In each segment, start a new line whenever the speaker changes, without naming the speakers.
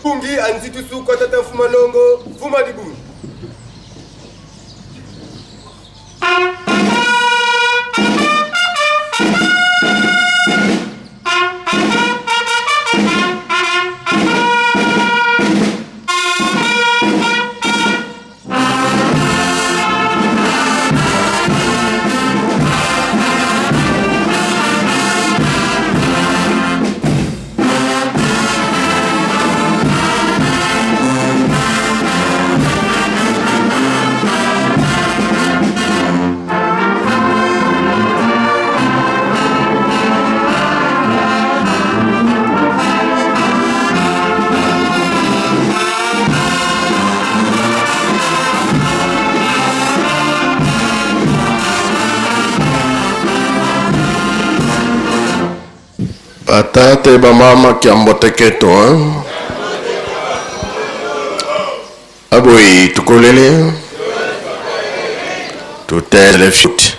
Pungi anzitu suka tata fuma longo fuma dibungi.
Batate bamama kiamboteketo hein? Aboyi tukolele tutele futi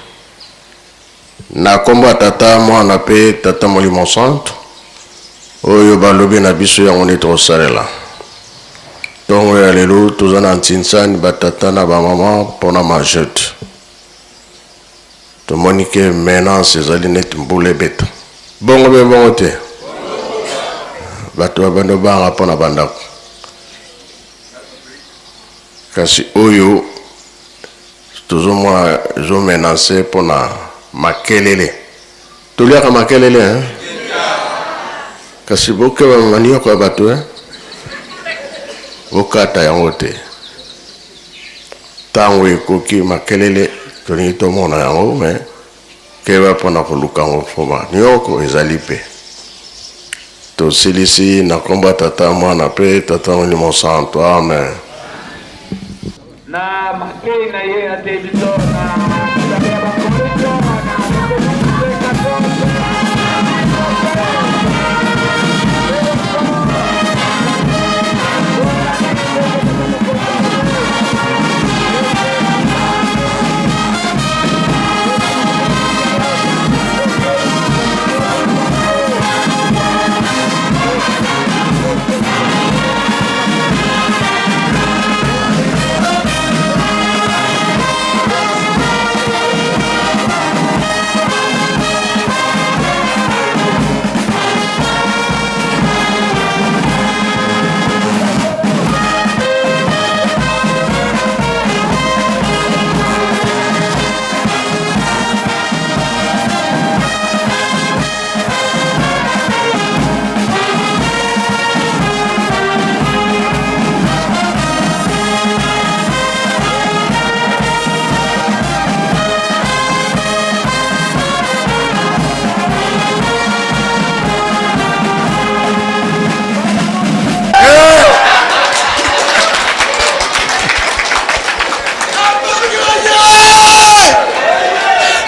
na kombo ya tata mwana mpe tata molimo santu oyo balobi na biso yango nde tokosalela ntongo ya lelo toza na ntinsani batata na bamama mpona majete tomoni ke menace ezali neti mbula ebeta bongo be bongo te bato babandi obanga mpo na bandako kasi oyo tozomona ezomenase mpo na makelele toliaka makelele hein? kasi bokeba manioko ya bato hein? bokata yango te ntango ekoki makelele tolingi tomona yango me keba mpo na koluka yango mpo manioko ezali mpe tosilisi na nkombo ya tata mwana mpe tata molimo santo amen.
Na makei na ye ateyi biso na bitabe ya Bakorinto na 14.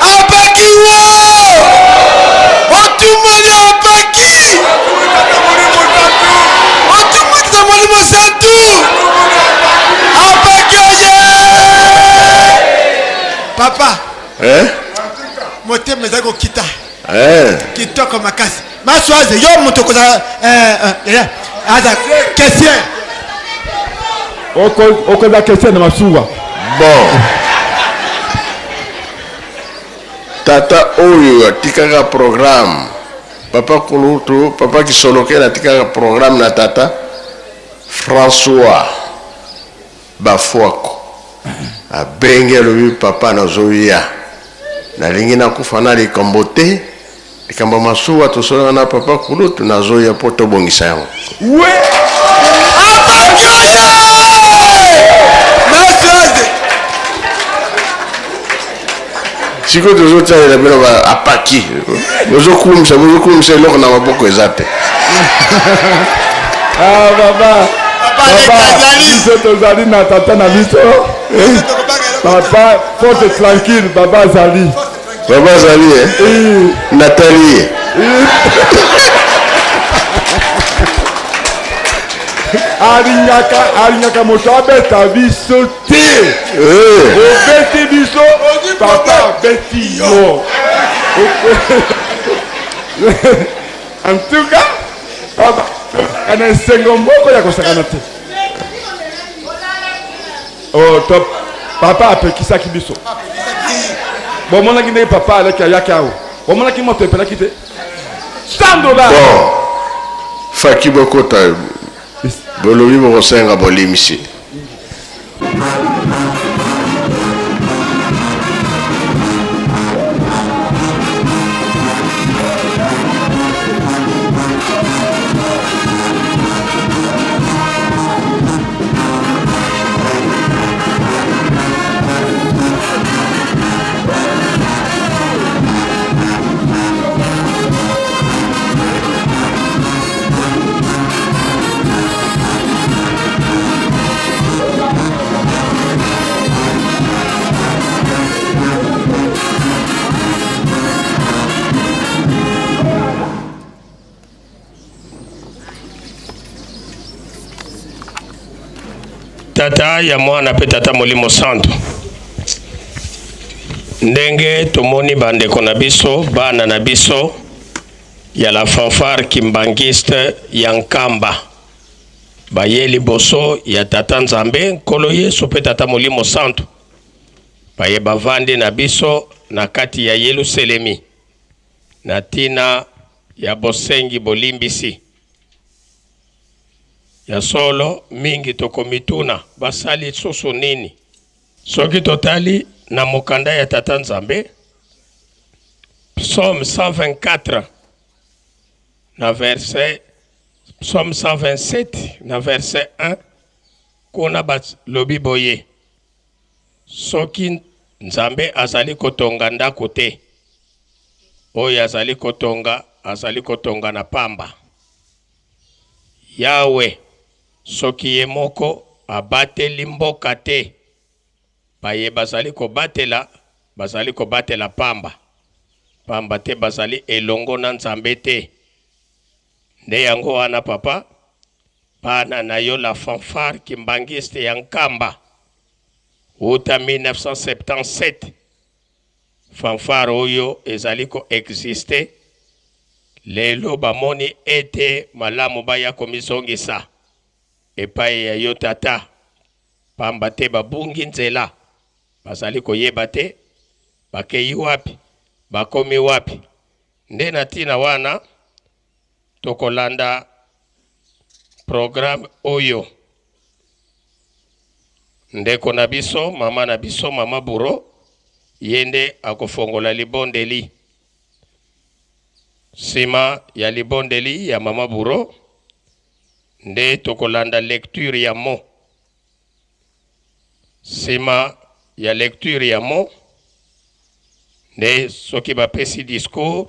Apakiwo! Otumoli apaki! Otumoli na Molimo Santu! Apaki oye! Papa,
Eh?
motema ezali kokita
Eh.
kitoko makasi. Maswaze, yo moto okozala eh, eh, eh, aza question.
Okoza question na masuwa.
Bon. Tata oyo atikaka programme papa kulutu papa kisolokele atikaka programme na tata François Bafuako abengi alobi papa nazoya nalingi nakufa na likambo te likambo ya masuwa tosolaka na papa kulutu nazoya mpo tobongisa yango.
We! Apaki oye! Maswaze!
Sikoyo tozotalela bino ba apaki bozokumisa bozokumisa eloko na maboko eza te.
Ah, baba
Papa
biso tozali na tata na biso papa forte tranquille baba azali
baba azali eh? Natali ye
alingaka alingaka moto abeta biso te
Eh.
obeti biso papa abeti yo en tout cas papa. Kana esengo moko ya kosakana te. Oh, top. Papa apekisaki biso. Bomonaki ndenge papa aleki ayaki awa. Bomonaki moto epelaki te. $100.
Bon, faki bokota bolobi bokosenga bolimisi.
Tata ya Mwana mpe Tata Molimo Santu. Ndenge tomoni bandeko na biso, bana na biso ya la fanfare kimbanguiste ya Nkamba baye liboso ya Tata Nzambe, Nkolo Yesu mpe Tata Molimo Santu, baye bavandi na biso na kati ya Yeluselemi na tina ya bosengi bolimbisi. Ya solo, mingi tokomituna basali lisusu nini? Soki totali na mokanda ya Tata Nzambe, Psaume 124 na verset Psaume 127 na verset 1 kuna balobi boye, soki Nzambe azali kotonga ndako te, oyo azali kotonga azali kotonga na pamba. Yawe soki ye moko abateli mboka te, baye bazali kobatela bazali kobatela pamba, pamba te bazali elongo na Nzambe te. Nde yango wana papa, bana na yo la fanfare kimbanguiste ya Nkamba wuta 1977 fanfare oyo ezali ko exister lelo, bamoni ete malamu baya komizongisa epai ya yo tata, pamba te babungi nzela, bazali koyeba te bakei wapi, bakomi wapi. Nde na ntina wana tokolanda programme oyo. Ndeko na biso, mama na biso, mama Buro, ye nde akofongola libondeli. Sima ya libondeli ya mama Buro nde tokolanda lecture ya mot. Sima ya lecture ya mot nde soki bapesi discours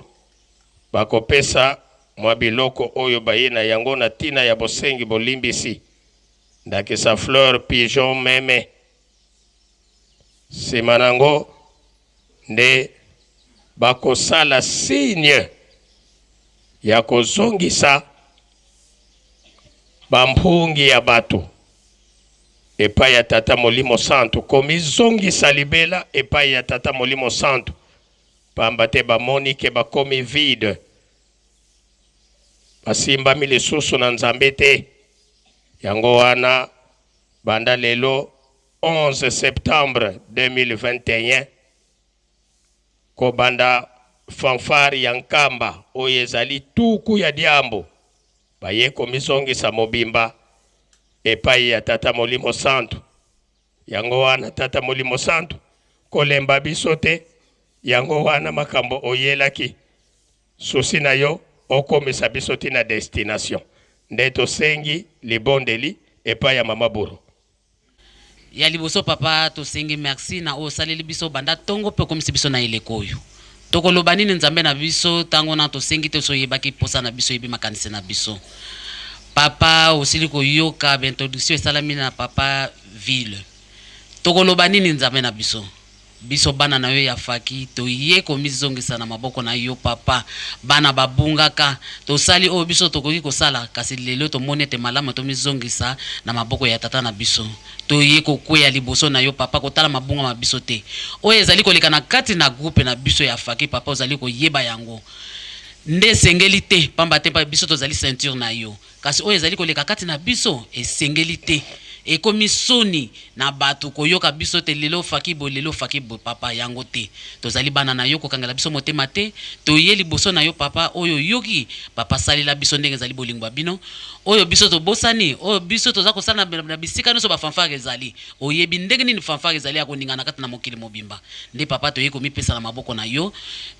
bakopesa mwa biloko oyo baye na yango na tina ya bosengi bolimbisi, ndakisa fleur, pigeon, meme. Sima nango nde bakosala signe ya kozongisa bampungi ya bato epai ya Tata Molimo Santu, komizongisa libela epai ya Tata Molimo Santu, pamba te bamoni ke bakomi vide, basimbami lisusu na Nzambe te. Yango wana banda lelo 11 septembre 2021 kobanda fanfare ya Nkamba oyo ezali tuku ya diambo baye komizongisa mobimba epai ya Tata Molimo Santu. Yango wana Tata Molimo Santu kolemba biso te, yango wana makambo oyelaki susi na yo okomisa biso ti na destination. Nde tosengi libondeli epai ya Mama Buro.
Ya liboso papa tosengi merci na oyo osaleli biso banda tongo pe okomisi biso na eleko oyo. Tokoloba nini Nzambe na biso tango na tosengi te osi oyebaki posa na biso oyebi makanisi na biso. Papa osili koyoka ba introduction esalami na papa ville. Tokoloba nini Nzambe na biso? Biso bana na yo ya faki toye komizongisa na maboko na yo papa. Bana babungaka, tosali oyo biso tokoki kosala, kasi lelo tomoni ete malamu tomizongisa na maboko ya tata na biso. Toye kokweya liboso na yo papa, kotala mabunga ma biso te. Oyo ezali koleka na kati na groupe na biso ya faki papa ozali koyeba yango. Nde esengeli te, pamba te biso tozali ceinture na yo. Kasi oyo ezali koleka kati na biso esengeli te. Ekomi soni na bato koyoka biso te lelo ofaki boye, lelo ofaki boye. Papa, yango te. Tozali bana na yo, kokangela biso motema te. Toye liboso na yo, papa, oyo oyoki, papa, salela biso ndenge ezali bolingo bwa bino. Oyo biso tobosani, oyo biso toza kosala na bisika nionso ba fanfare ezali. Oyebi ndenge nini fanfare ezali ya koningana kati na mokili mobimba. Nde papa toyei komipesa na maboko na yo.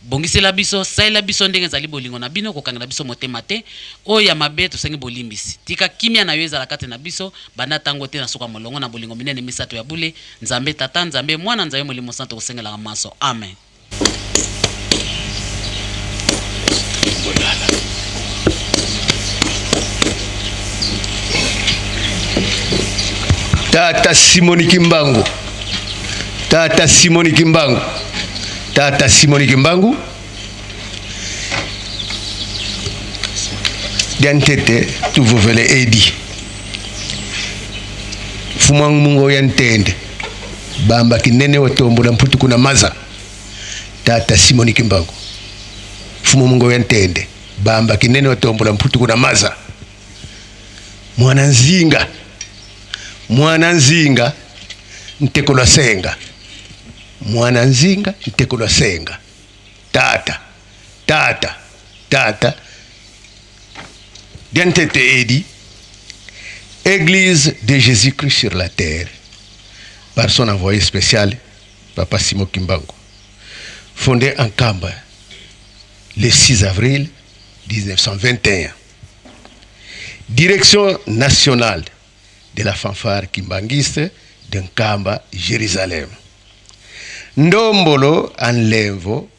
Bongisela biso, salela biso ndenge ezali bolingo na bino, kokangela biso motema te. Oyo ya mabe tosengi bolimbisi. Tika kimia na yo ezala kati na biso, banda tango tee na suka molongo na bolingo minene misato ya bule, Nzambe Tata, Nzambe Mwana, Nzambe Molimo Santu kosengelaka manso. Amen.
Tata Simoni Kimbangu, Tata Simoni Kimbangu, Tata Simoni Kimbangu, diantete tuvuvele edi fumwangu mungo ya ntende bamba kinene watombola mputu kuna maza Tata Simoni Kimbangu fumu mungo ya ntende bamba kinene watombola mputu kuna maza mwana nzinga mwana nzinga nteko lwa senga mwana nzinga nteko lwa senga tata tata tata diantete edi Église de Jésus-Christ sur la terre par son envoyé spécial Papa Simon Kimbangu fondé en Kamba le 6 avril 1921. Direction nationale de la fanfare kimbanguiste de Nkamba, Jérusalem. Ndombolo anlemvo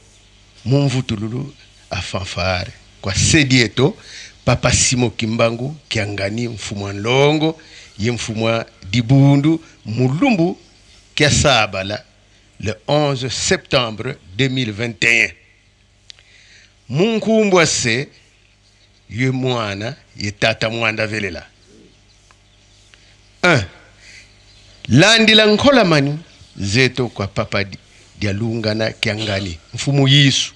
mumvutululu a fanfare kwa sedieto Papa Simon Kimbangu kiangani mfumwa nlongo ye mfumwa dibundu mulumbu kiasabala le 11 septembre 2021 munkumbwa se ye mwana ye tata mwanda velela 1 landila nkolamani zeto kwa papa dialungana kiangani mfumu yisu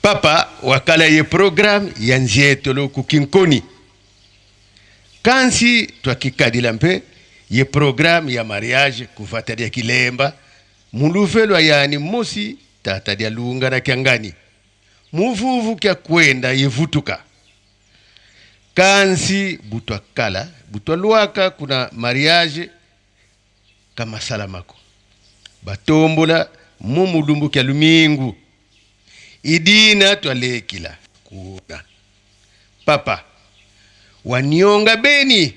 papa wakala ye programme ya nzietolo kukinkoni kansi twakikadila mpe ye programme ya mariage kuvata dia kilemba muluvelwa yani mosi tata dialungana kiangani muvuvu kya kwenda yevutuka kansi butwa kala butwa lwaka kuna mariage kamasalamako batombola mu mulumbu kya lumingu idina twalekila kuna papa wanionga beni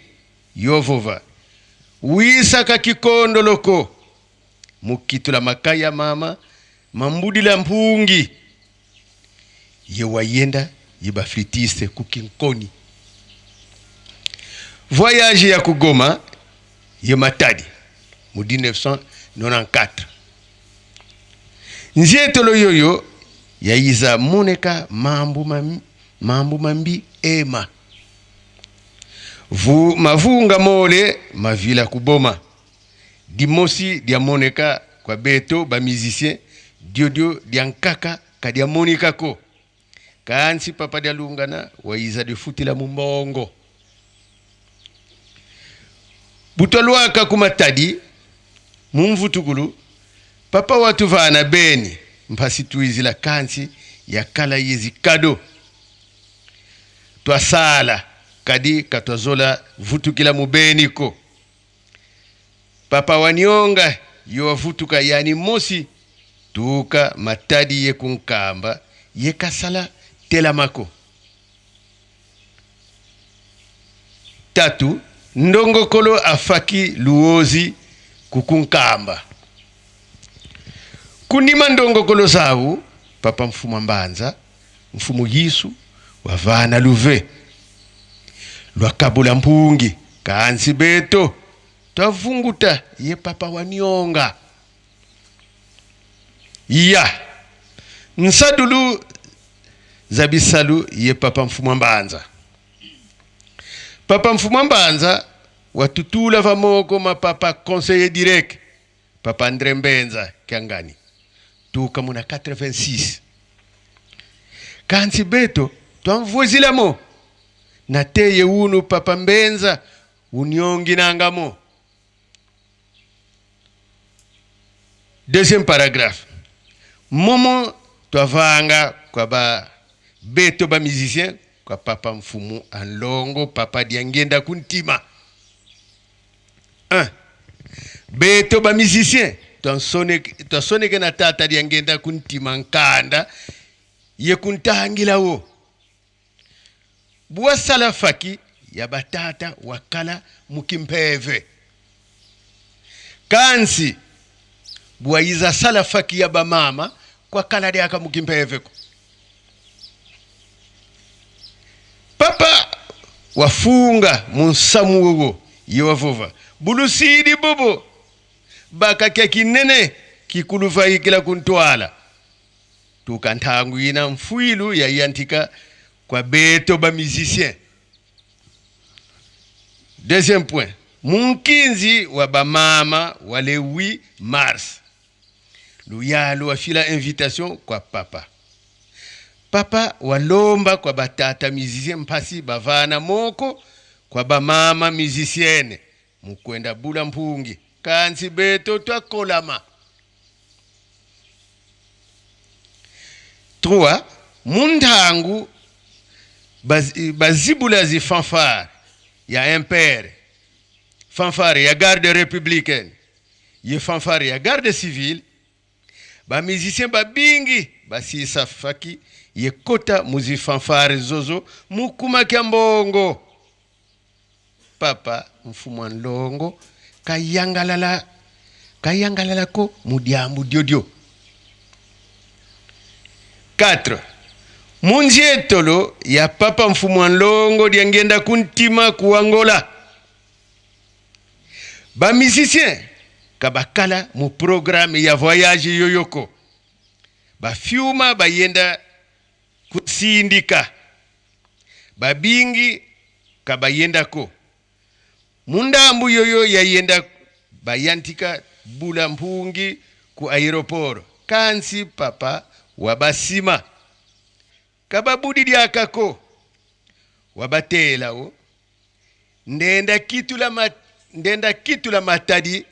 yovova wisaka kikondoloko mukitula makaya mama mambudila mpungi ye wayenda ye baflitiste kukinkoni voyage ya kugoma ye matadi mu 1994 nzietolo yoyo yayiza moneka mambu mambi, mambu mambi ema Vu, mavunga mole mavila kuboma Dimosi dia moneka kua beto ba musicien diodio dia nkaka kadia monikako kansi papa dia lungana waiza difutila mu mbongo butua luaka ku Matadi mu mvutukulu papa watu vana beni mpasi tuizila kansi ya kala yezi kado tuasala kadi katuazola vutukila mu beniko Papa wanionga yo wavutuka yani mosi tuka matadi ye kunkamba ye kasala telamako tatu ndongokolo afaki luozi kukunkamba kunima ndongokolo zawu papa mfuma mbanza mfumu yisu wavana luve lwakabula mpungi kansi beto Twavunguta ye papa wa nionga ya nsadulu za bisalu ye papa mfumwa mbanza. Papa mfumwa mbanza watutula va moko ma papa conseiller direct papa Andre Mbenza Kiangani tuka muna 86. Kansi beto twamvuzilamo na teye unu papa mbenza unyonginangamo. Deuxième paragraphe. Momo twavanga kwa ba beto ba musicien kwa papa mfumu anlongo papa diangenda kuntima. 1 beto ba musicien twasoneke na tata diangenda kuntima nkanda ye kuntangilawo bwasala faki ya batata wakala mukimpeve kansi bwayiza sala faki ya bamama kwakala lyaka mukimpeveko papa wafunga munsamu wowo ye wavova bulusidi bobo bakakya kinene kikuluvayikila kuntwala tuka nthangu ina mfuilu yayanthika kwa beto ba musicien. Deuxième point, munkinzi wa bamama wa le 8 mars luyalo wafila invitation kwa papa. Papa walomba kwa batata musicien mpasi bavana moko kwa bamama musicienne mukwenda bula mpungi kansi beto twakolama. 3 munthangu bazibula zi fanfare ya impere, fanfare ya garde républicaine ye fanfare ya garde civile, ba musicien babingi basisa faki ye kota muzi fanfare zozo mukumaka mbongo. Papa mfumu wa nlongo kayangalala kayangalalako mudiambu diodio. 4 munzietolo ya papa mfumu wa nlongo diangenda kuntima ku Angola ba musicien kabakala mu programme ya voyage yoyoko bafyuma bayenda kusindika babingi kabayendako mundambu yoyo yayenda bayantika bula mpungi ku aeroport kansi papa wabasima kababudi lyakako wabatelawo ndenda kitula ma, ndenda kitula matadi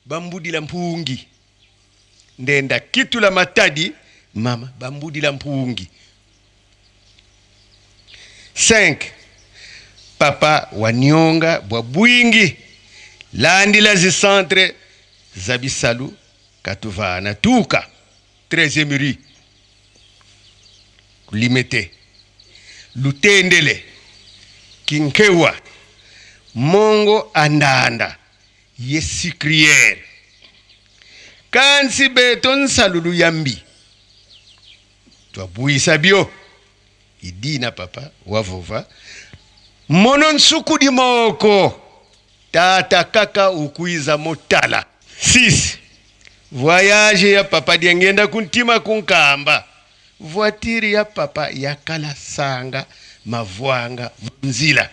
bambudila mpungi ndenda kitula matadi mama bambudila mpungi. 5 papa wanyonga bwa bwingi landila zi centre za bisalu katuvana tuka 13e rue Limete Lutendele Kinkewa Mongo andanda ye sucrière kansi beto nsalulu yambi twabwisa bio idina papa wavova mono nsukudi moko tata kaka ukwiza motala. 6 voyage ya papa diangenda kuntima kunkamba voiture ya papa yakala sanga mavwanga munzila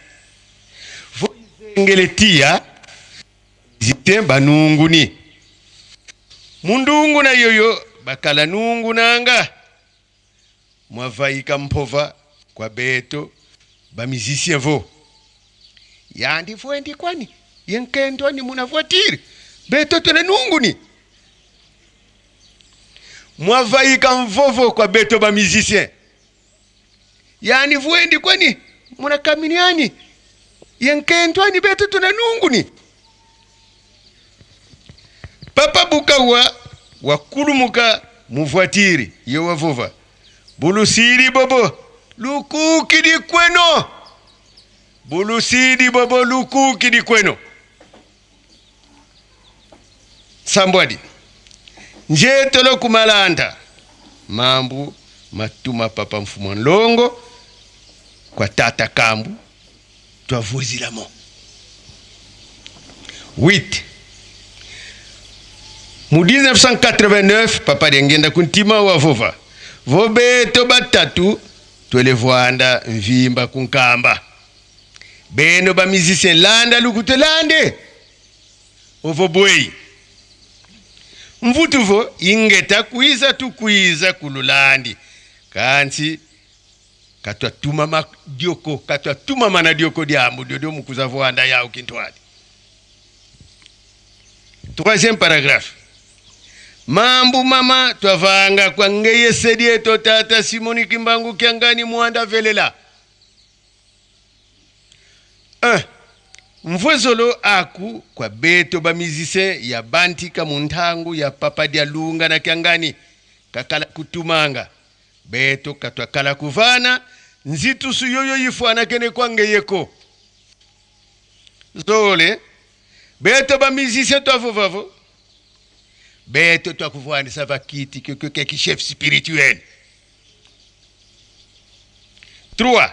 voizengele tia zite banunguni mundungu na yoyo bakala nungu nanga mwavaika mpova kwa beto ba musicien vo yandi voendi kwani yenkendwani muna voiture beto tene nunguni mwavaika mvovo kwa beto ba musicien yani voendi kwani muna kaminiani yenkendwani beto tene nunguni papa bukawa wakulumuka mu voiture ye wavova bulusili bobo lukukidi kweno bulusili bobo lukukidi kweno sambwadi njetolo kumalanda mambu matuma papa mfumu nlongo kwa tata kambu twavuzilamo. 8 mu 1989 papa diangenda kuntima wavova vobeto batatu twele vwanda mvimba kunkamba beno ba musicien landa lukute lande ovo bwei mvutuvo ingeta kwiza tukwiza kululandi Kansi katwatumama dioko katwatumama na dioko diambu diodio mukuza voanda yao kintwadi. Troisième paragraphe. Mambu mama twavanga kwa ngeye sedieto tata Simoni Kimbangu Kiangani Mwanda velela. 1. Mvwezolo aku kwa beto ba musicien ya bantika muntangu ya papa Dialunga na Kiangani kakala kutumanga beto katwakala kuvana nzitusu yoyo yifwana kene kwa ngeyeko zole beto ba musicien twavovavo beto twakuvwanisa vakiti keke chef spirituel 3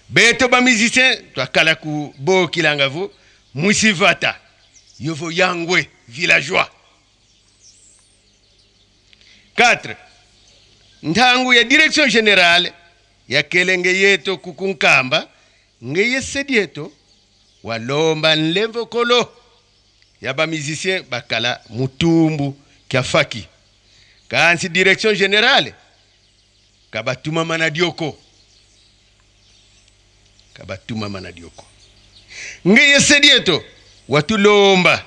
beto ba musicien twakala ku bokilanga vo musivata yovo yangwe villageois 4 ntangu ya direction générale ya kelenge yeto kukunkamba ngeye sedieto walomba nlemvo kolo ya ba musicien bakala mutumbu kyafaki kansi direction générale kabatumama na dioko kabatumama na dioko ngeye sedieto watulomba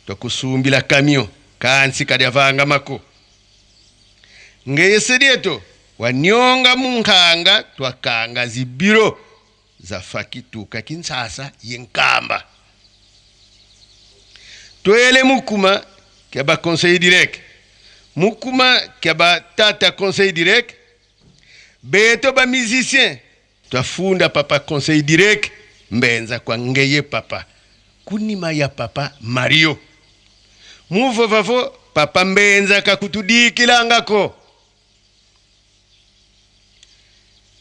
twakusumbila camion kansi kadiavangamako ngeye sedieto wanyonga munkhanga twakanga zibiro za fakituka kinsasa yenkamba twele mukuma kya ba conseil direct mukuma kya ba tata conseil direct beto ba musicien twafunda papa conseil direct mbenza kwa ngeye papa kunima ya papa Mario muvovavo papa mbenza kakutudikilangako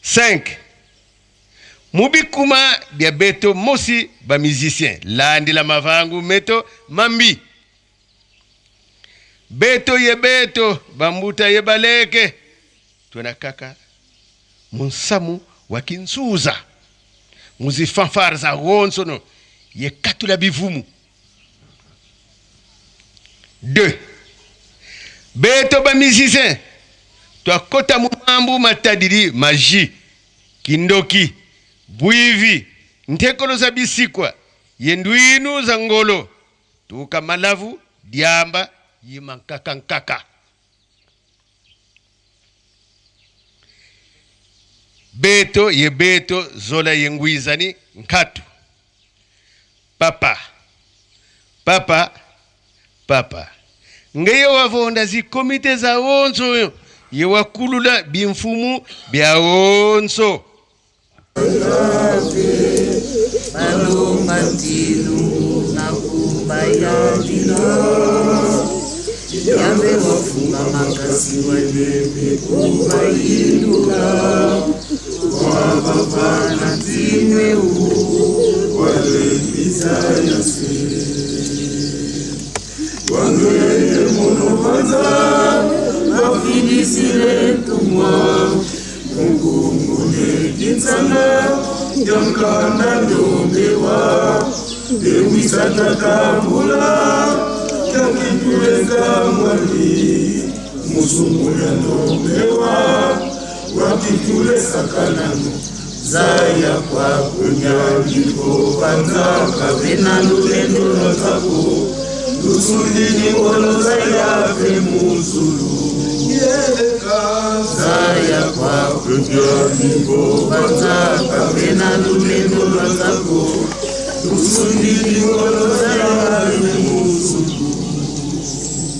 5 mubikuma bya beto mosi ba musicien landila mavangu meto mambi beto ye beto bambuta ye baleke twena kaka munsamu wa kinzuza muzifanfare za gonsono ye katula bivumu 2 beto ba musicien twakota mumambu matadili maji kindoki bwivi ntekolo za bisikwa yendwinu za ngolo tuka malavu diamba yima nkaka nkaka beto ye beto zola yengwizani nkatu papa papa papa ngeye wavonda zikomite za onso ye wakulula bimfumu bya onso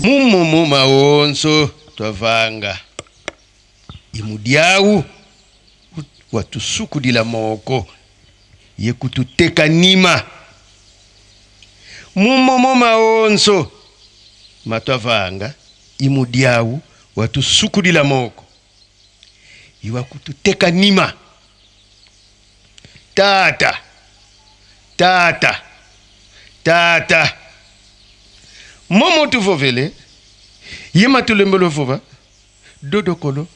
Mumumu maonso twavanga imudiau watusukudila moko yekututeka nima mumomo maonso matwavanga imudiau watusukudila moko iwakututeka nima tata tata tata momo tuvovele yema tulembelo vova dodokolo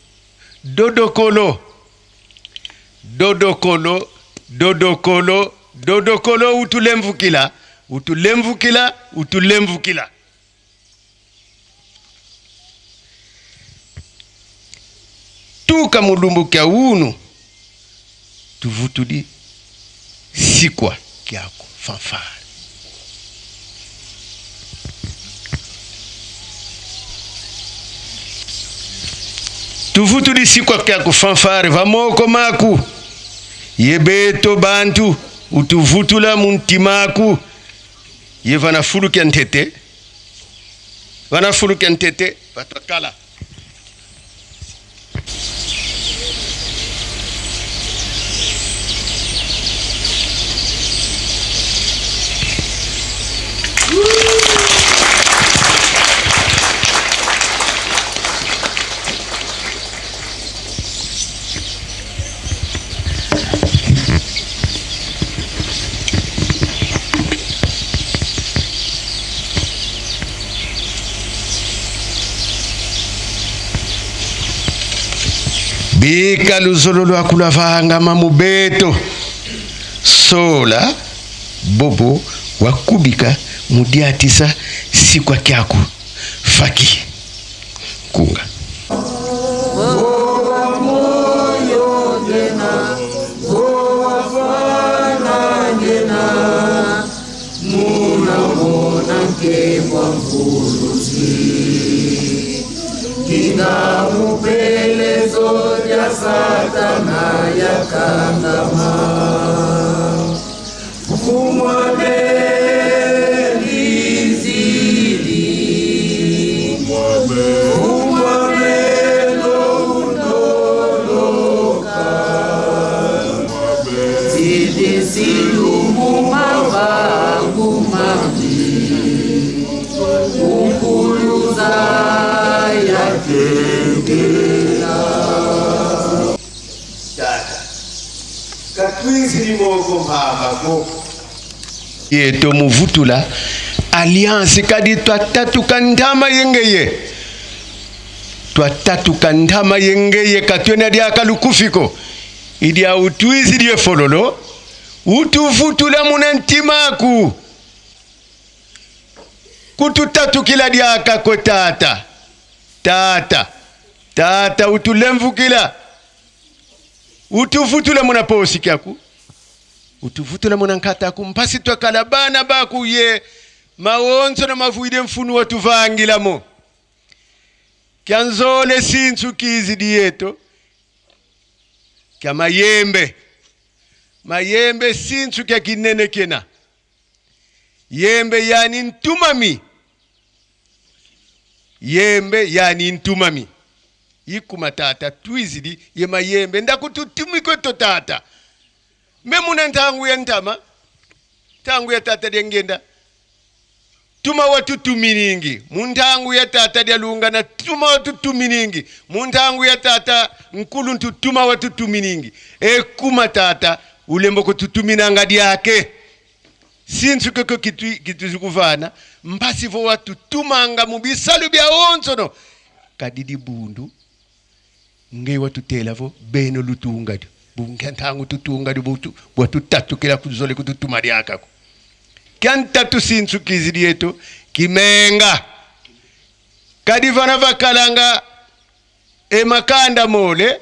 dodokolo dodokolo dodokolo dodokolo utulemvukila utulemvukila utulemvukila Tuka mulumbu kya unu tuvutudi sikwa kyako fanfare. Tuvutudi sikwa kyako fanfare vamoko maku yebeto bantu utuvutula muntimaku ye vanafulukia ntete vanafulukia ntete vatwakala. Bika luzolo lwakulavanga mamubeto sola bobo wakubika mudiatisa sikwa kyaku faki kunga. Yeto muvutula alliance kadi twatatuka ndama yengeye twatatuka ndama yengeye katwena dyaka lukufiko idya utwizi dye fololo utuvutula muna ntimaku kututatukila dyaka ko tata tata tata utulemvukila utuvutula muna posi kyaku utuvutula muna nkataku mpasi twakala bana baku ye mawonso na mavuide mfunu watuvangilamo kyanzole sintsu kizi dieto kya mayembe mayembe sintsu kya kinene kena yembe yani ntumami yembe yani ntumami ikuma tata twizidi ye mayembe ndakututumikwe to tata memuna ntangu ya ntama ntangu ya tata lyengenda tuma watutuminingi muntangu ya tata lyalungana tuma watutuminingi muntangu ya tata nkulu ntutuma watutuminingi ekuma tata ulembo kututuminanga dyake sintsu keko kituzikuvana mbasivo watutumanga mubisalu bya onsono kadidi bundu nge watutelavo beno lutungadyo bunga ntangu tutungadyo butu bwatutatukila kuzole kututuma lyakako kyantatu sintsu kizidi yetu kimenga kadi vana vakalanga emakanda mole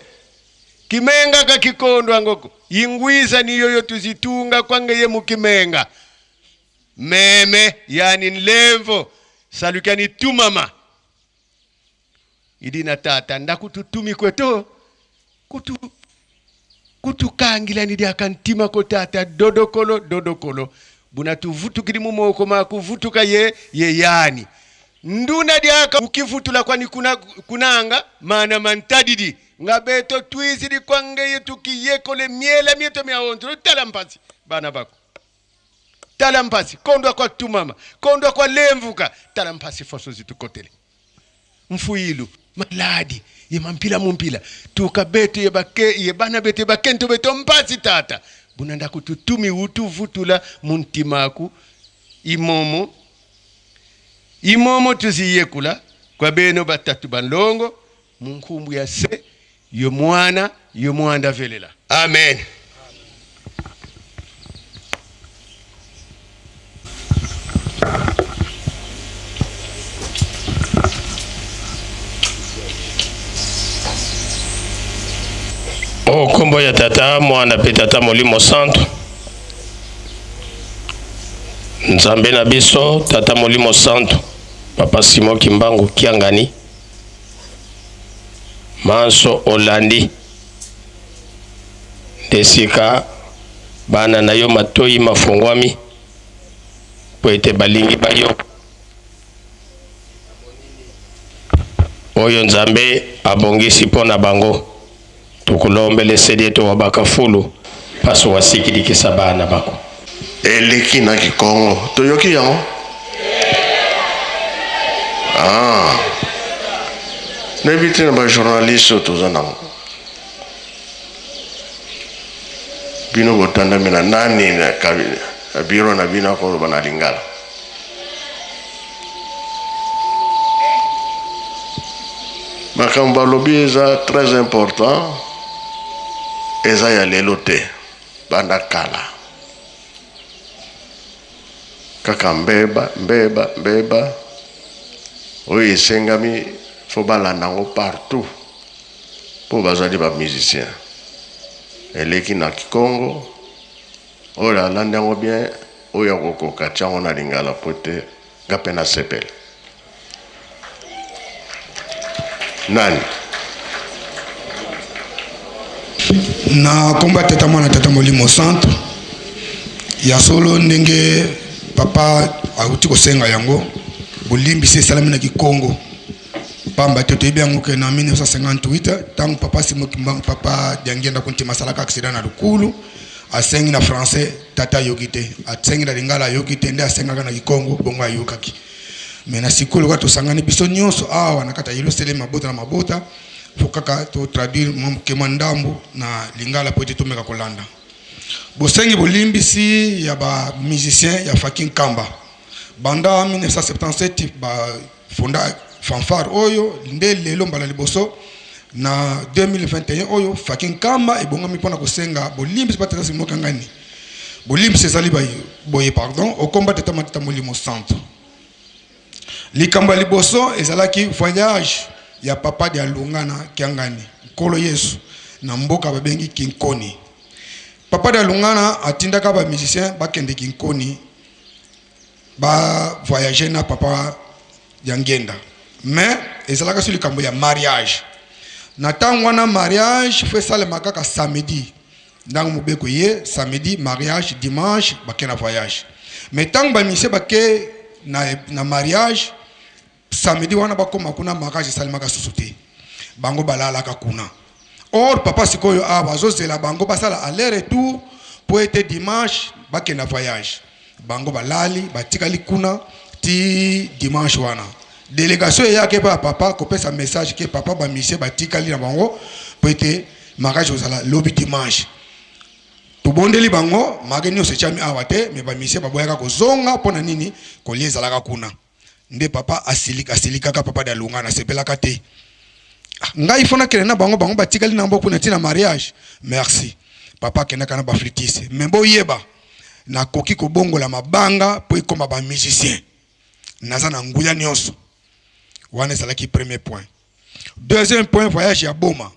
kimenga kakikondwa ngoko ingwiza niyoyo tuzitunga kwangeye mukimenga meme yani nlemvo salukani tumama idina tata ndakututumi kweto kutu kutukangila ni lyakantima ko tata dodokolo dodokolo bunatuvutukili mumoko makuvutuka ye ye yani nduna dyaka ukivutula kwani kuna, kunanga mana mantadidi ngabeto twizili kwangeye tukiyekole miela mieto myaonzo tala mpasi bana bako tala mpasi kondwa kwa tumama kondwa kwa lemvuka tala mpasi foso zitukotele mfuilu maladi ye mampila mumpila tuka betu ye bake ye bana betu ye bakento beto mpasi tata bunanda kututumi utuvutula muntimaku imomo imomo tuziyekula kwa beno batatu banlongo munkumbu ya se yo mwana yo mwanda velela amen.
Nkombo ya Tata, Mwana mpe Tata Molimo Santu. Nzambe na biso, Tata Molimo Santu, Papa Simon Kimbangu Kiangani, manso olandi nde sika bana na yo matoyi mafongwami mpo ete balingi bayoka oyo Nzambe abongisi mpo na bango. Tukulombele sedi ete wabaka fulu paso wasikilikisa bana bako.
Eleki na kikongo toyoki yango ah. Nayebi te na bajournaliste oyo toza nango bino botandami na nani na biro na bino akoloba na lingala. Makambo balobi eza très important, eza ya lelo te, banda kala kaka mbeba mbeba mbeba oyo esengami fo balanda yango partout mpo bazali ba musicien eleki na kikongo oyo alandi yango bien oyo akokoka tia yango na lingala po ete nga mpe nasepela nani
na nkombo ya tata mwana tata molimo santu ya solo ndenge papa auti kosenga yango bolimbisi esalami na kikongo pamba te toyebi yango ke na 1958 ntango papa simo kimbangu papa diangienda kuntima asalaka accident na lukulu asengi na français tata ayoki te asengi na lingala ayoki te nde asengaka na kikongo bongo ayokaki me na sikoyo lokola tosangani biso nyonso awa na kati ya yelusalemi mabota na mabota fo kaka totraduire mwa moke mwa ndambo na lingala mpo ete tomeka kolanda bosengi bolimbisi ya bamusicien ya faki nkamba banda 1977 bafonda fanfare oyo nde lelo mbala liboso na 2021 oyo faki nkamba ebongami mpona kosenga bolimbisi batata simokangani bolimbisi ezali boye pardon okomba tata matata molimo santu likambo ya liboso ezalaki voyage ya papa de alungana kiangani nkolo yesu na mboka babengi kinkoni papa de alungana atindaka bamusicien bakende kinkoni ba voyager na papa ya ngenda mais ezalaka so likambo ya mariage na ntango wana mariage fo esalema kaka samedi ntango mobeko ye samedi mariage dimanche bake na voyage mais ntango bamisie bake na, na mariage Samedi wana bakoma kuna mariage esalemaka susu te. Bango balalaka kuna. Or papa sikoyo awa azozela bango basala aller retour po ete dimanche bakenda voyage. Bango balali batikali kuna ti dimanche wana. Delegation eyaki epai ya papa kopesa message ke papa ba musiciens batikali na bango po ete mariage ozala lobi dimanche. Tobondeli bango mariage nyonso etiami awa te mais ba musiciens baboyaka kozonga mpo na nini kolia ezalaka kuna. Nde papa asilika asilikaka papa Dalunga nasepelaka te ah, ngai fo nakende na bango bango batikali na mboku na ntina mariage merci papa akendaka na baflitise me boyeba nakoki kobongola mabanga mpo ekoma bamusicien naza na nguya nyonso wana ezalaki premier point deuxième point voyage ya boma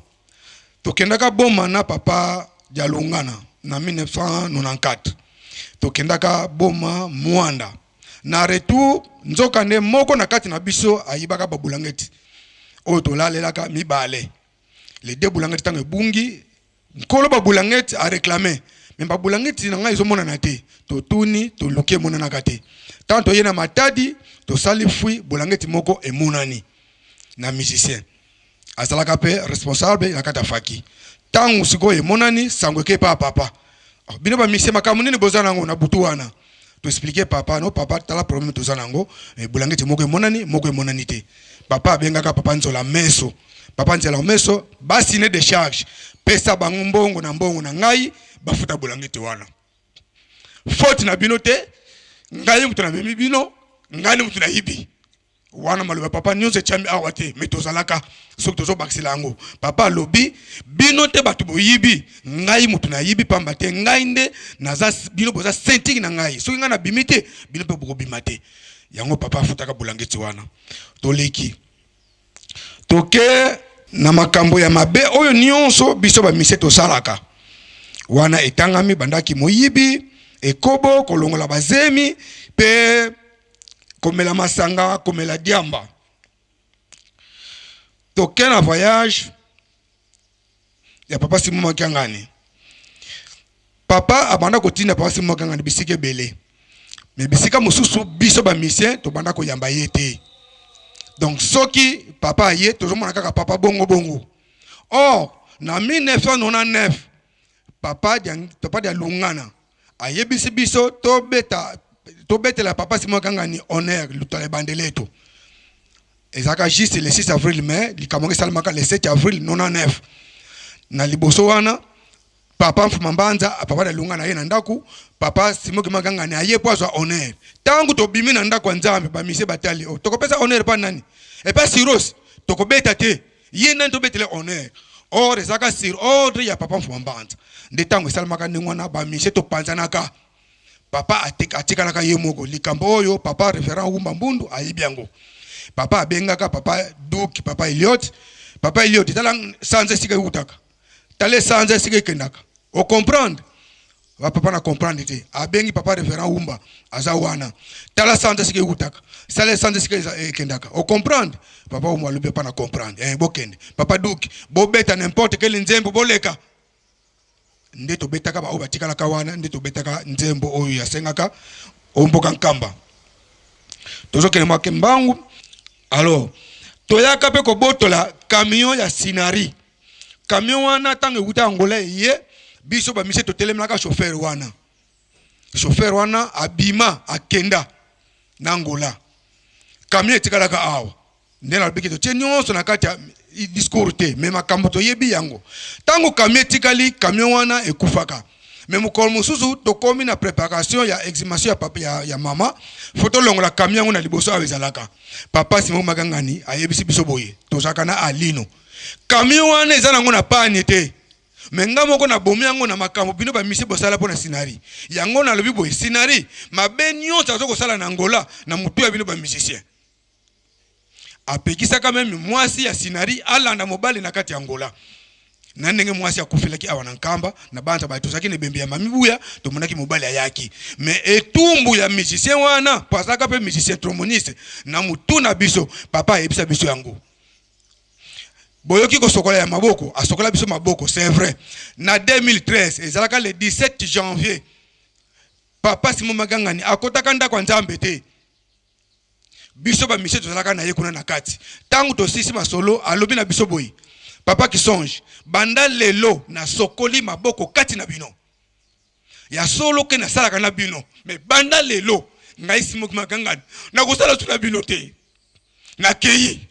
Tokendaka Boma na papa Dialungana na 1994. Tokendaka Boma Muanda. Na retour, nzoka nde moko na kati na biso ayibaka ba bulangeti oyo tolalelaka mibale. Les deux bulangeti ntango ebungi, nkolo ba bulangeti a reclamer mais ba bulangeti na ngai ezomonana te. Totuni, toluki emonanaka te. Ntango toye na Matadi, tosali fui, bulangeti moko emonani na musicien. Azalaka pe responsable na kati ya faki. Tango sikoyo emonani sango eke pa papa. Oh, bino ba misie makambo nini boza nango na butu wana? To expliquer papa, no papa tala problème toza nango, eh, bulangeti moko emonani, moko emonani te. Papa abengaka papa Nzola Meso. Papa Nzola Meso, ba signer décharge. Pesa bango mbongo na mbongo na ngai, bafuta bulangeti wana. Faute na bino te, ngai moto namemi bino, ngai nde moto nayibi. Wana maloba papa nionso etiami awa te mais tozalaka soki tozobakisela yango papa alobi bino te bato boyibi ngai moto nayibi pamba te ngai nde naza bino boza sentiki na ngai soki ngai nabimi te bino mpe bokobima te yango papa afutaka bulangeti wana toleki toke. Na makambo ya mabe oyo nyonso biso bamisie tosalaka wana etangami bandaki moyibi, ekobo, kolongola bazemi mpe komela masanga, komela diamba. Toke na voyage ya papa Simon Makiangani. Papa abanda kotinda papa Simon Makiangani bisika ebele, me bisika mosusu biso ba musiciens tobanda koyamba ye te. Donc soki papa aye, tozomona kaka papa bongo bongo. Or na 1999 papa dia, papa dia Lungana ayebisi biso tobeta tobetela papa Simon Kangani honneur lutala ebandeleto ezalaka juste le 6 avril, mais likambo yango esalamaka le 7 avril 99. Na liboso wana papa Mfuma Mbanza, papa Dalunga na ye na ndako, papa Simon Kimagangani aye po azwa honneur. Ntango tobimi na ndako ya Nzambe, bamisie batali, oh, tokopesa honneur epa nani? Epa Siros tokobeta te, ye nani tobetele honneur? Or ezalaka sur ordre ya papa Mfuma Mbanza. Nde ntango esalamaka ndenge wana, bamisie topanzanaka, papa atikalaka ye moko. Likambo oyo papa référent Wumba Mbundu ayebi yango. Papa abengaka papa Duki, papa Eliot, papa Eliot, tala sanza esika eutaka, tala sanza esika ekendaka, ocomprendre? Ba papa na comprendre te. Abengi papa référent Wumba, aza wana, tala sanza esika eutaka, sala sanza esika ekendaka, ocomprendre? Papa Wumba alobi pa na comprendre, eh, bokende papa Duki, bobeta n'importe quel nzembo, boleka. Nde tobetaka baoyo batikalaka wana, nde tobetaka nzembo oyo yasengaka omboka Nkamba. Tozokende mwa mbangu. Alors toyaka mpe kobotola camion ya Sinari. Camion wana ntango ewuta Angola eye, biso bamisie totelemelaka chauffeur wana. Chauffeur wana abima akenda na Angola, camion etikalaka awa. Nde nalobiki totie nyonso na kati ya discours te, me makambo toyebi yango. Ntango camion etikali, camion wana ekufaka. Me mokolo mosusu tokomi na préparation ya exhumation ya papa, ya mama, fo tolongola camion yango na liboso awa ezalaka. Papa Simon Magangani ayebisi biso boye, tozalaka na Alino, camion wana eza nango na pane te, me nga moko nabomi yango na makambo bino bamisi bosala mpo na Sinari. Yango nalobi boye, Sinari mabe nyonso aza kosala na Angola na motu ya bino bamusicien. Apekisaka meme mwasi ya Sinari alanda mobali na kati ya Angola. Na ndenge mwasi akufelaki awa na Nkamba na banza bato, tozalaki na ebembe ya Mami Buya, tomonaki mobali ayaki. Me etumbu ya musicien wana, po azalaka mpe musicien tromboniste, na motu na biso papa ayebisa biso yango. Boyoki kosokola ya maboko, asokola biso maboko, c'est vrai. Na 2013 ezalaka le 17 janvier, papa Simon Magangani akotaka ndako ya Nzambe te. Biso bamisie tozalaka na ye kuna na kati. Ntango tosisi masolo, alobi na biso boye, papa Kisonge, banda lelo nasokoli maboko kati na bino. Ya solo ke nasalaka na bino, me banda lelo ngai Simon Magangani nakosala su na bino te, nakei.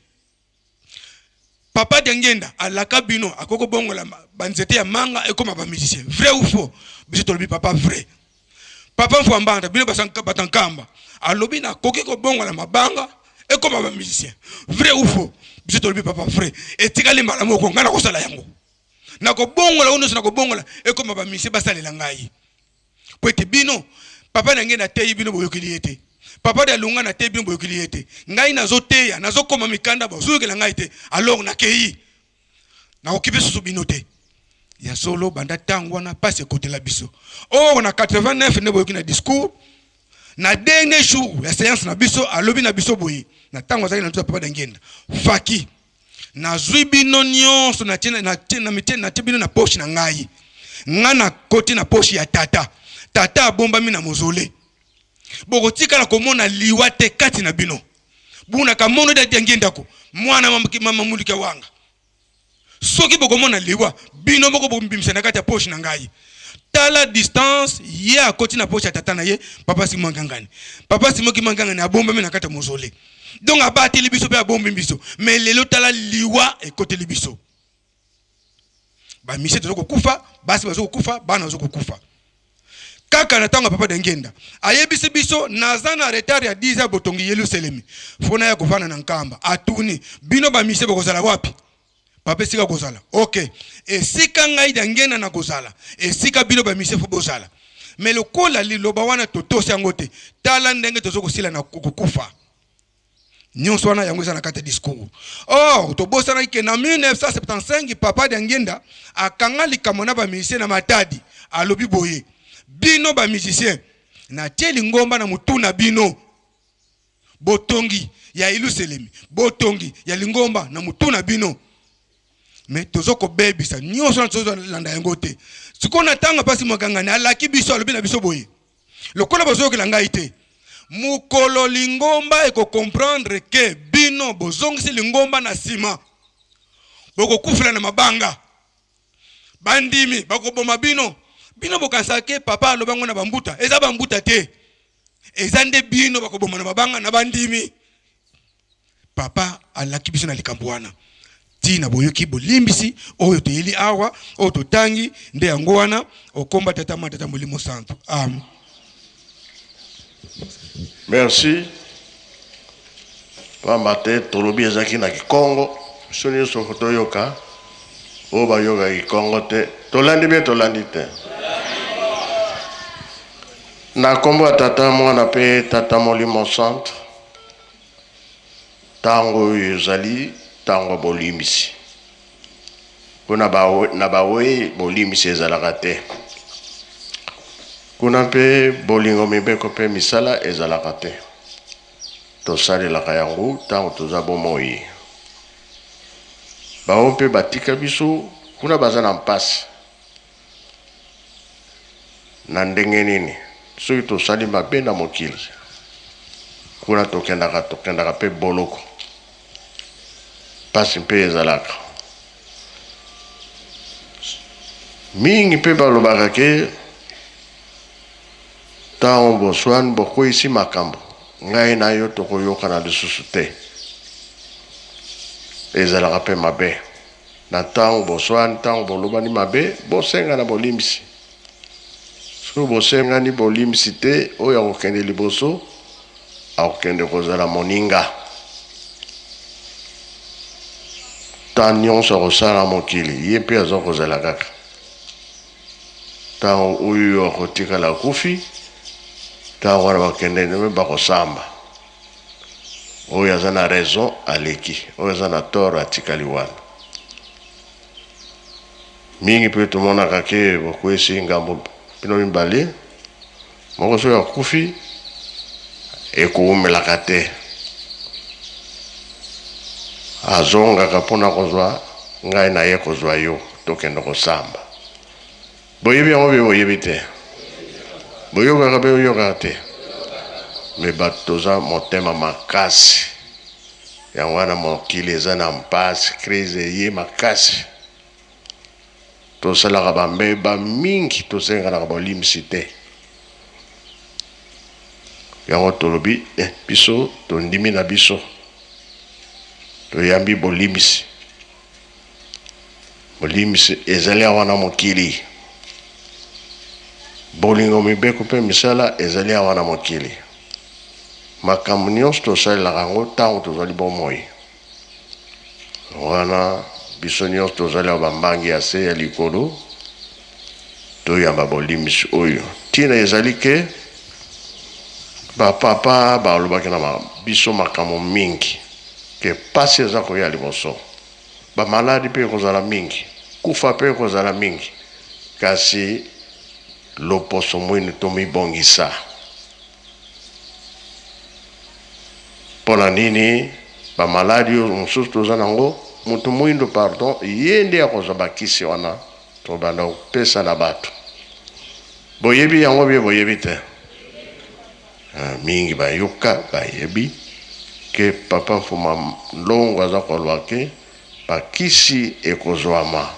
Papa Dengenda alaka bino akoki kobongola banzete ya manga ekoma ba musicien, vrai ou faux? Biso tolobi papa vrai. Papa Mfwambanda, bino bato Nkamba, alobi nakoki kobongola mabanga ekoma ba musicien, vrai ou faux? Biso tolobi papa vrai. Etikali mbala moko ngai nakosala yango, nakobongola oyo nyonso nakobongola ekoma ba musicien basalela ngai. Po ete bino papa na ngai nateyi bino boyokeli ye te, papa de alunga nateyi bino boyokeli ye te, ngai nazoteya nazokoma mikanda bozoyokela ngai te, alors nakei nakokipe susu bino te. Ya solo banda ntango wana mpasi ekotela biso. Or na 89 nde boyoki na discours na dernier jour ya séance na biso, alobi na biso boye na ntango azalaki na nzoto ya papa Dangenda, faki nazwi bino nyonso natie bino na poche na ngai, ngai nakoti na poche ya tata, tata abombami na mozole, bokotikala komona liwa te kati na bino. Bunaka mono da Diangienda ko mwana mama mulika wanga, soki bokomona liwa bino moko bombimisa na kati ya poche na ngai. Tala distance, ye akoti na poche ya tata na ye papa Simon Ngangani. Papa Simon Kimangangani abombami na kati ya mozole, donc abateli biso mpe abombi biso. Mais lelo tala liwa ekoteli biso, bamisie toza kokufa, basi baza kokufa, bana baza kokufa. Kaka na ntango ya papa Dengenda ayebisi biso naza na retard ya 10 ya botongi Yelusalemi, fona ya kovanda na Nkamba. Atuni bino bamisie bokozala wapi? Papa esika kozala, ok, esika ngai Dangenda na kozala, esika bino bamisie fo bozala. Me lokola liloba wana totosi yango te, tala ndenge tozo kosila na kokufa. Nyonso wana yango eza na kati ya discours. Or tobosanaki ke na 1975 papa Diangienda akanga likambo na ba musiciens na Matadi, alobi boye, bino ba musiciens natie lingomba na mutu na bino, botongi ya Iluselemi, botongi ya lingomba na mutu na bino. Mais tozo kobebisa nyonso wana, tozolanda yango te. Sikoyo na ntango mpasi Mwakangani alaki biso, alobi na biso boye, lokola bozoyokela ngai te, mokolo lingomba ekocomprendre ke bino bozongisi lingomba na nsima, bokokufela na mabanga, bandimi bakoboma bino. Bino bokanisaka ke papa alobi yango na bambuta, eza bambuta te, eza nde bino bakoboma na mabanga na bandimi. Papa alaki biso na likambo wana ti na boyoki bolimbisi oyo toyeli awa, oyo totangi nde yango wana. Okomba Tata Mwana Tata Molimo Santu, amen.
Merci. Pamba te tolobi ezalaki na Kikongo, biso nyonso toyoka, oyo bayoka Kikongo te, tolandi be tolandi te. Na kombo ya Tata, Mwana pe Tata Molimo Santu. Ntango oyo ezali ntango ya bolimbisi. Mpo na na bawei bolimbisi ezalaka te. Kuna mpe bolingo, mibeko mpe misala ezalaka te. Tosalelaka yango ntango toza bomoi. Baoyo mpe batika biso kuna baza na mpasi. Na ndenge nini? Soki tosali mabe na mokili, kuna tokendaka, tokendaka mpe boloko. Mpasi mpe ezalaka mingi. Mpe balobaka ke ntango boswani bokweyisi makambo, ngai na yo tokoyokana lisusu te. Ezalaka mpe mabe. Na ntango boswani, ntango bolobani mabe, bosengana bolimbisi. Soki bosengani bolimbisi te, oyo akokende liboso akokende kozala moninga. Ntango nyonso akosala na mokili, ye mpe aza kozala kaka. Ntango oyo akotikala akufi, ntango wana bakende nde bakosamba. Oyo aza na raison aleki, oyo aza na tort atikali wana. Mingi mpe tomonaka ke bokwesi ngambo bino mibale, moko soki akufi ekowumelaka te, azongaka mpona kozwa ngai na ye kozwa yo, tokende kosamba. Boyebi yango mpe boyebi te, boyokaka mpe boyokaka te, me bato toza motema makasi. Yango wana mokili eza na mpasi, crise eye makasi. Tosalaka bambeba mingi, tosenganaka bolimbisi te. Yango tolobi eh, biso tondimi na biso, toyambi bolimbisi. Bolimbisi ezali awa na mokili. Bolingo, mibeko mpe misala ezali awa na mokili. Makambo nyonso tosalelaka yango ntango tozali bomoi. Wana biso nyonso tozali awa bambangi ya se ya likolo, toyamba bolimbisi oyo. Ntina ezali ke bapapa balobaki na biso makambo mingi ke pasi eza koya liboso. Ba maladi pe ekozala mingi, kufa pe ekozala mingi, kasi loposo mwindu tomibongisa. Pona nini ba maladi oyo mosusu toza nango, mutu mwindu pardon, ye nde akozwa ba kisi wana tobanda kopesa na batu. Boyebi yango bien boyebi te? Mingi bayoka bayebi ke papa Mfuma Nlongo aza koloba ke ba kisi ekozwama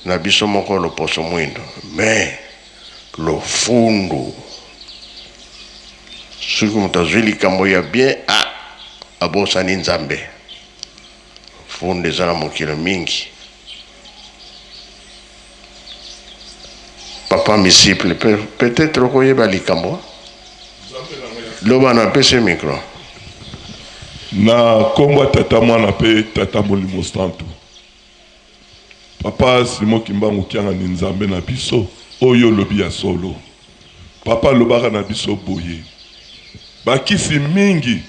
na biso moko loposo mwindo mais lofundu soki moto azwi likambo ya bien ah abosani Nzambe. Fundu eza na mokili mingi. Papa Misiple, peut-être okoyeba likambo. Loba na pesi micro.
Na kombo ya Tata Mwana pe Tata Molimo Santu. Papa Simon Kimbangu Kiangani Nzambe na biso oyo olobi ya solo. Papa alobaka na biso boye. Bakisi mingi.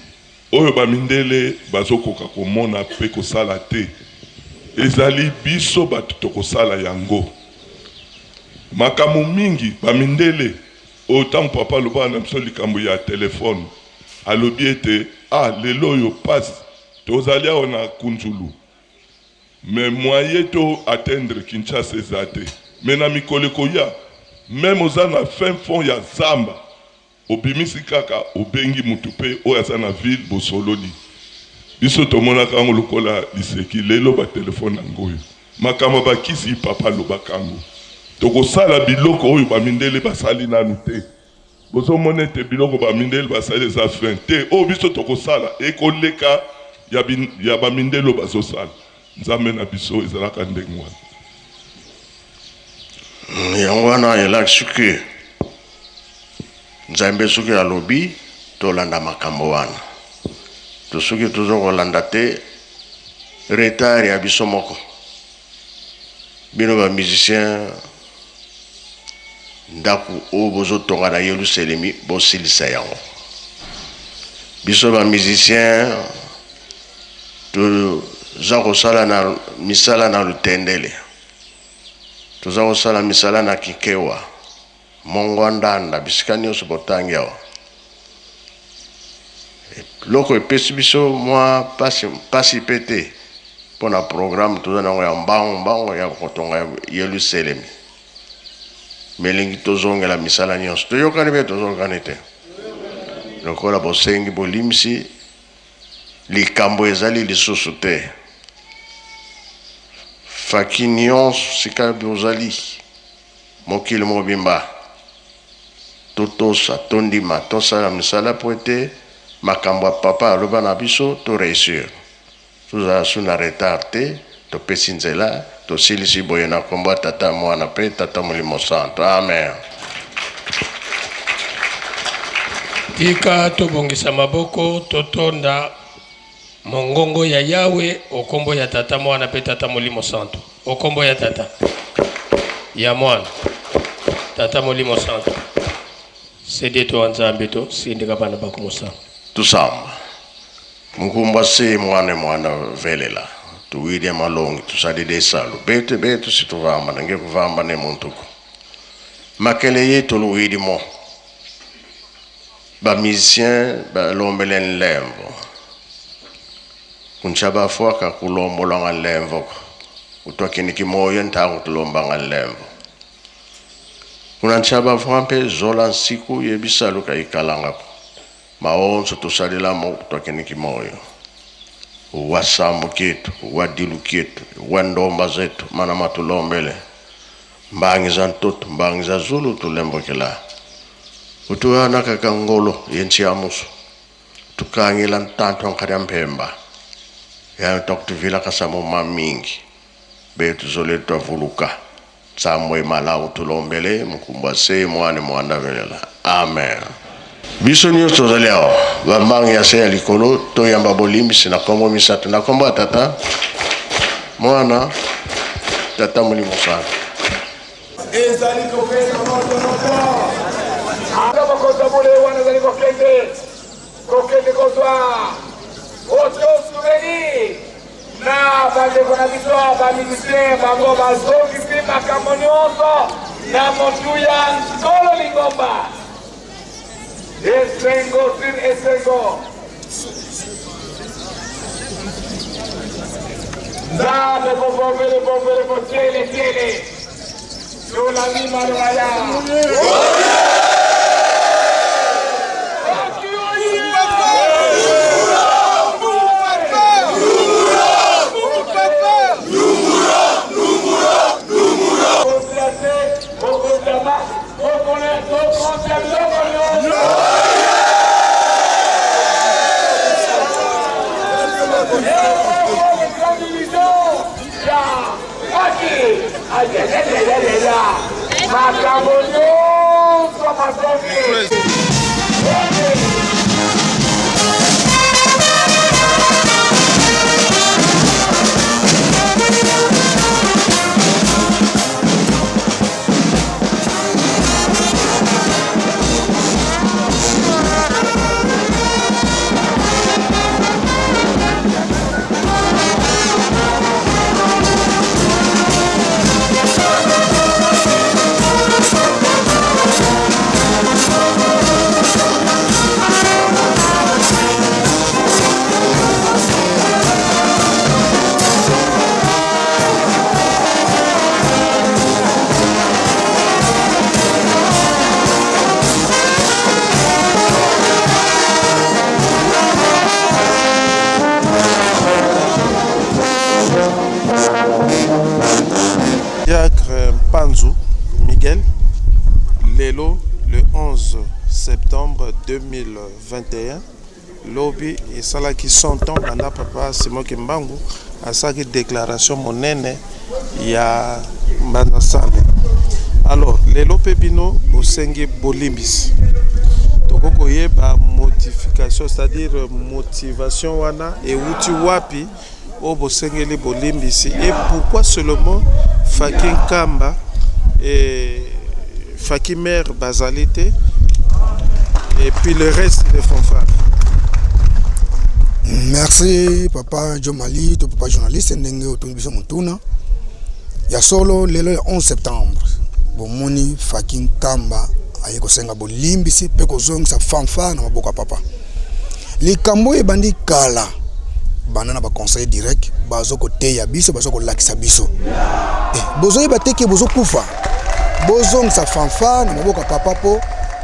Oyo ba mindele bazokoka komona pe kosala te, ezali biso bato tokosala yango. Makambo mingi ba mindele oyo, tango papa alobaka na biso likambo ya telephone, alobi ete ah lelo oyo pasi, tozali awa na Kunzulu mais moyen to atteindre Kinshasa eza te, mais na mikolo ekoya meme oza na fin fond ya zamba, Obimisi kaka obengi mutu pe oyo aza na ville bosololi. Biso tomonaka yango lokola liseki lelo ba telephone yango oyo. Makambo ya ba kisi papa alobaka yango. Tokosala biloko oyo ba mindele basali nanu te. Bozo mona ete biloko ba mindele basali eza fin te. Oyo biso tokosala ekoleka ya ba mindele oyo bazosala. Nzambe na biso ezalaka ndenge wana.
Yango wana elakisi ke Nzambe soki alobi tolanda makambo wana, to soki tozo kolanda te retard ya biso moko. Bino ba musiciens ndako oyo bozotonga na Yelusalemi bosilisa yango. Biso ba musiciens toza kosala na misala na Lutendele, toza kosala misala na Kikewa, Mongwa Ndanda, bisika nyonso botangi awa. Eloko epesi biso mwa pasi, pasi pe te mpo na programme toza na yango ya mbangu mbangu ya kotonga Yelusalemi. Melingi tozongela misala nyonso. Toyokani mpe tozongani te. Lokola bosengi bolimbisi, likambo ezali lisusu te. Faki nyonso sika bozali mokili mobimba, totosa, tondima, tosala misala mpo ete makambo ya papa aloba na biso to reussir. Tozala su na retard te, topesi nzela, tosilisi boye na kombo ya Tata, Mwana pe Tata Molimo Santu. Amen.
Tika tobongisa maboko totonda mongongo ya Yawe o kombo ya Tata, Mwana pe Tata Molimo Santu. O kombo ya Tata, ya Mwana, Tata Molimo Santu. Sede to wa Nzambe to sindika bana bako mosala.
Tusamba. Mukumba se mwana mwana velela tuwilya malongi tusalile esalu betu betu situvamba na nge kuvamba ne muntuku makele yetu luwilimo ba musicien balombele nlembo kuncha bafuaka kulombolanga nlembo kutwakiniki moyo ntango tulombanga nlembo kuna ncha bafua mpe zola nsiku yebisaluka ikalangako Maonso tusalilamo twakeniki moyo wa sambu kietu, wa dilu kietu, wa ndomba zetu, mana matulombele mbangi za ntutu, mbangi za zulu tulembokela utuana kaka ngolo yensi ya musu tukangila ntantu ankadi ya mpemba yayo twakutuvila kasamo ma mingi betu zole twavuluka Tsambo malau tulombele mukumbwa se mwane mwanda velela. Amen. Biso nyonso tozali awa bambangi ya se ya likolo toyamba bolimbisi na kombo misato na kombo ya Tata, Mwana, Tata Molimo Santu.
Ezali kopesa moto moto ata mokonzi ya bule wana ezali kokende kokende kozwa oto souvenir Na bandeko na biso ba musiciens bango bazongisi makambo nyonso na motuya nkolo lingomba. Esengo sur esengo. Nzambe bobombele bombele botiele tiele tolandi maloba ya Makambo nyonso mazongi.
Mpanzu Miguel, lelo le 11 septembre 2021, lobi esalaki 100 ans banda papa Simon Kimbangu asalaki declaration monene ya Mbanza Sale. Alors lelo mpe bino bosengi bolimbisi, tokoki koyeba modification, c'est-à-dire motivation wana ewuti wapi oyo bosengeli bolimbisi, et pourquoi seulement Faki Nkamba et Faki Mère bazali te et puis le reste des fanfares?
Merci papa Jomali to papa journaliste ndenge otuni biso motuna. Ya solo, lelo ya 11 septembre, bomoni Faki Nkamba aye kosenga bolimbisi mpe kozongisa fanfare na maboko ya papa. Likambo oyo ebandi kala, banda na baconseil direct bazo koteya biso, bazo kolakisa biso, bozoyeba te ke bozokufa, bozongisa fanfare na maboko ya papa mpo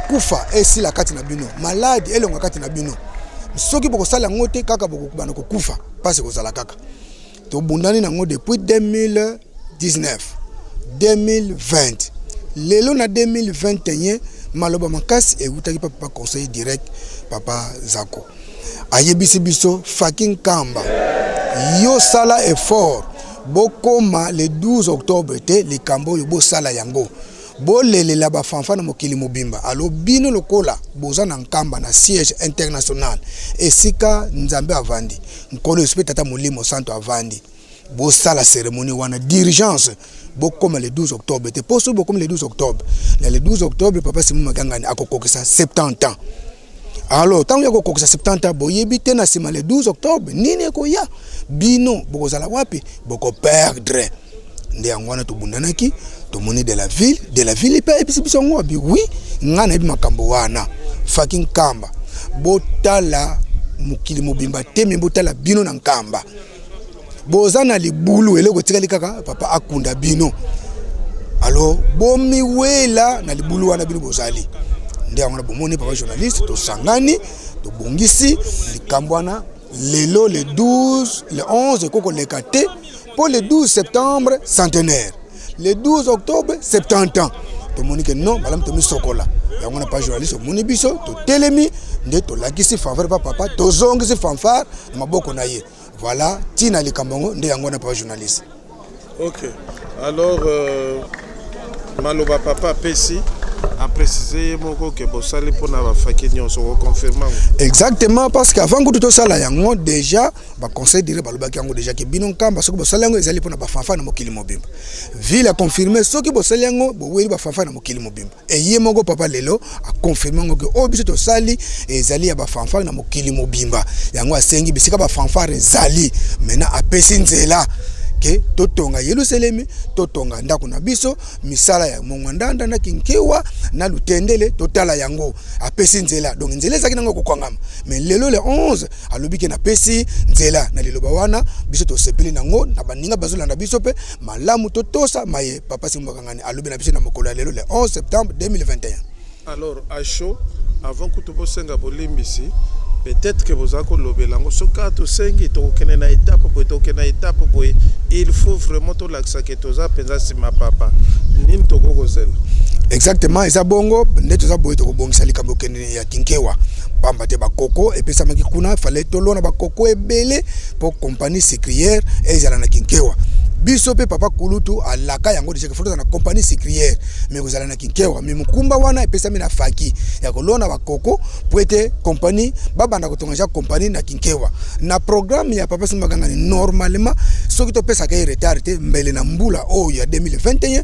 kufa esila kati na bino, maladi elonga kati na bino. Soki bokosala yango te, kaka bokobanda kokufa, mpasi ekozala kaka. Tobundani nango depuis 2019, 2020, lelo na 2021. Maloba makasi ewutaki pa papa conseiller direct, papa Zako, ayebisi biso: "Faki Nkamba, yo sala effort, bokoma le 12 octobre te. Likambo oyo bosala yango, bolelela bafanfare na mokili mobimba. Alo bino lokola boza na Nkamba, na siège international, esika Nzambe avandi, Nkolo Yesu mpe Tata Molimo Santo avandi, bosala cérémonie wana d'urgence. Bokóma le 12 octobre te, mpo soki bokomi le 12 octobre, na le 12 octobre papa Simon Makangani akokokisa 70 ans. Alors ntango ya kokokisa 70 ans, boyebi te na nsima le 12 octobre nini ekoya, bino bokozala wapi, bokoperdre." Nde yango wana tobundanaki. Tomoni de la ville, de la ville mpe ayebisi biso yango, abi: "Oui, ngai nayebi makambo wana. Faki Nkamba, botala mokili mobimba te, me botala bino na Nkamba, boza na libulu, eloko etikali kaka papa akunda bino. Alors bomiwela na libulu wana bino bozali." Nde yango wana bomoni, papa journaliste, tosangani, tobongisi likambo wana. Lelo le 12, le 11 ekoki koleka te, mpo le 12 septembre centenaire, le 12 octobre 70 ans. Tomoni ke non, malamu tomisokola. Yango na pa journaliste, omoni biso totelemi nde tolakisi fanfare pa papa, tozongisi fanfare na maboko na ye. Voilà ntina likambo yango, nde yango wana, papa journaliste.
Ok, alors maloba papa apesi, aprécise ye moko ke bosali mpona bafaki nyonso, koconfirme yango?
Exactement, parce que avant kutu tosala yango, déjà baconseil direct balobaki yango déjà ke bino Nkamba, soki bosali yango, ezali mpona bafanfare na mokili mobimba. Ville aconfirme, soki bosali yango, boweli bafanfare na mokili mobimba. Eye moko papa lelo aconfirme yango ke oyo biso tosali ezali ya bafanfare na mokili mobimba. Yango asengi bisika bafanfare ezali. Maintenant apesi nzela ke totonga Yelusalemi, totonga ndako na biso, misala ya Mongwandanda na Kinkewa na Lutendele, totala yango. Apesi nzela, donc nzela ezalaki nango kokangama, mais lelo le 11 alobi ke napesi nzela. Na liloba wana biso tosepeli nango, na baninga bazolanda biso mpe malamu totosa maye papa Simon Bakangani alobi na biso na mokolo ya lelo le 11 septembre 2021.
Alors à chaud, avant kutu bosenga bolimbisi, peut-être que boza kolobela yango, soki kaka tosengi, tokokende na étape boye, tokokende na étape boye, il faut vraiment tolakisa ke toza mpenza nsima papa, nini tokoki kozela?
Exactement, eza bongo nde toza boye. Tokobongisa likambo okende ya Kinkewa, pamba te bakoko epesamaki kuna, fale tolona bakoko ebele mpo compagnie sucrière ezala na Kinkewa. Biso mpe papa kulutu alaka yango déjà ke faut tozala na compagnie sucrière, mais kozala na Kinkewa. Mais mokumba wana epesami na faki ya kolona bakoko po ete compagnie babanda kotonga ja compagnie na Kinkewa. Na programme ya papa Simba Gangani, normalement soki topesaka ye retard te, mbele na mbula oyo ya 2021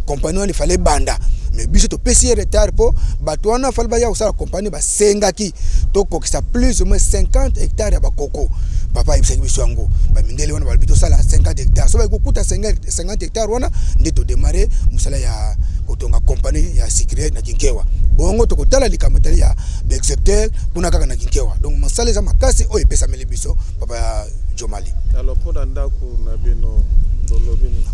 compagnie wana efale banda. Mais biso topesi ye retard mpo bato wana fale baya kosala compagnie, basengaki tokokisa plus ou moins 50 hectares ya bakoko. Papa ayebisaki biso yango, bamindele wana balobi tosala 50 hectares. So baki kokuta 50 hectares wana, nde todémarre mosala ya kotonga compagnie ya sucrière na Kinkewa. Bongo tokotala likambo etali ya baexécuteur kuna kaka na Kinkewa. Donc mosala eza makasi oyo epesameli biso, papa ya Jomali.
Alors mpona ndako na bino?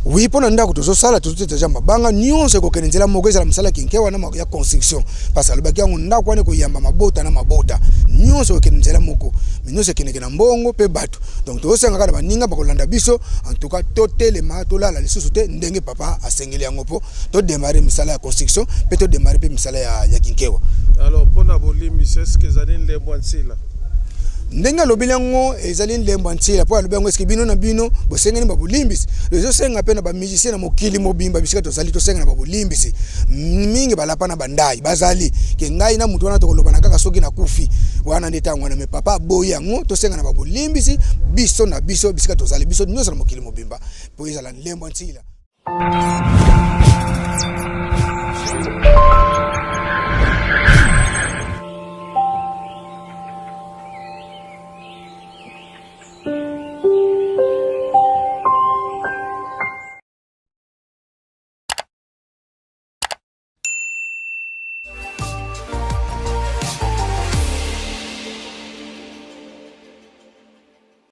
Oui, mpo na ndako tozosala, tozoteta deja mabanga nyonso ekokende nzela moko, ezala mosala kinke wana ya construction, parce alobaki yango, ndako wana ekoyamba mabota na mabota nyonso, ekokende nzela moko, mais nyonso ekendeke na mbongo mpe bato. Donc tozosenga kaka na baninga bakolanda biso, en tout cas totelema, tolala lisusu te ndenge papa asengeli yango, mpo todémarrer misala ya construction mpe todémarrer mpe misala ya kinkewa.
Alors, mpona bolimbisi, est-ce ezali ndembo ya nsila?
Ndenge alobeli yango, ezali ndembo ya ntina, mpo alobi yango eske bino na bino bosengeli babolimbisi. Ezosenga mpe na bamusicien na mokili mobimba, bisika tozali, tosenga na babolimbisi mingi. Balapa na bandai bazali ke ngai na motu wana tokolobana kaka soki nakufi, wana nde ntango wana. Mais papa aboyi yango. Tosenga na babolimbisi biso na biso, bisika tozali, biso nyonso na mokili mobimba, mpo ezala ndembo ya ntina.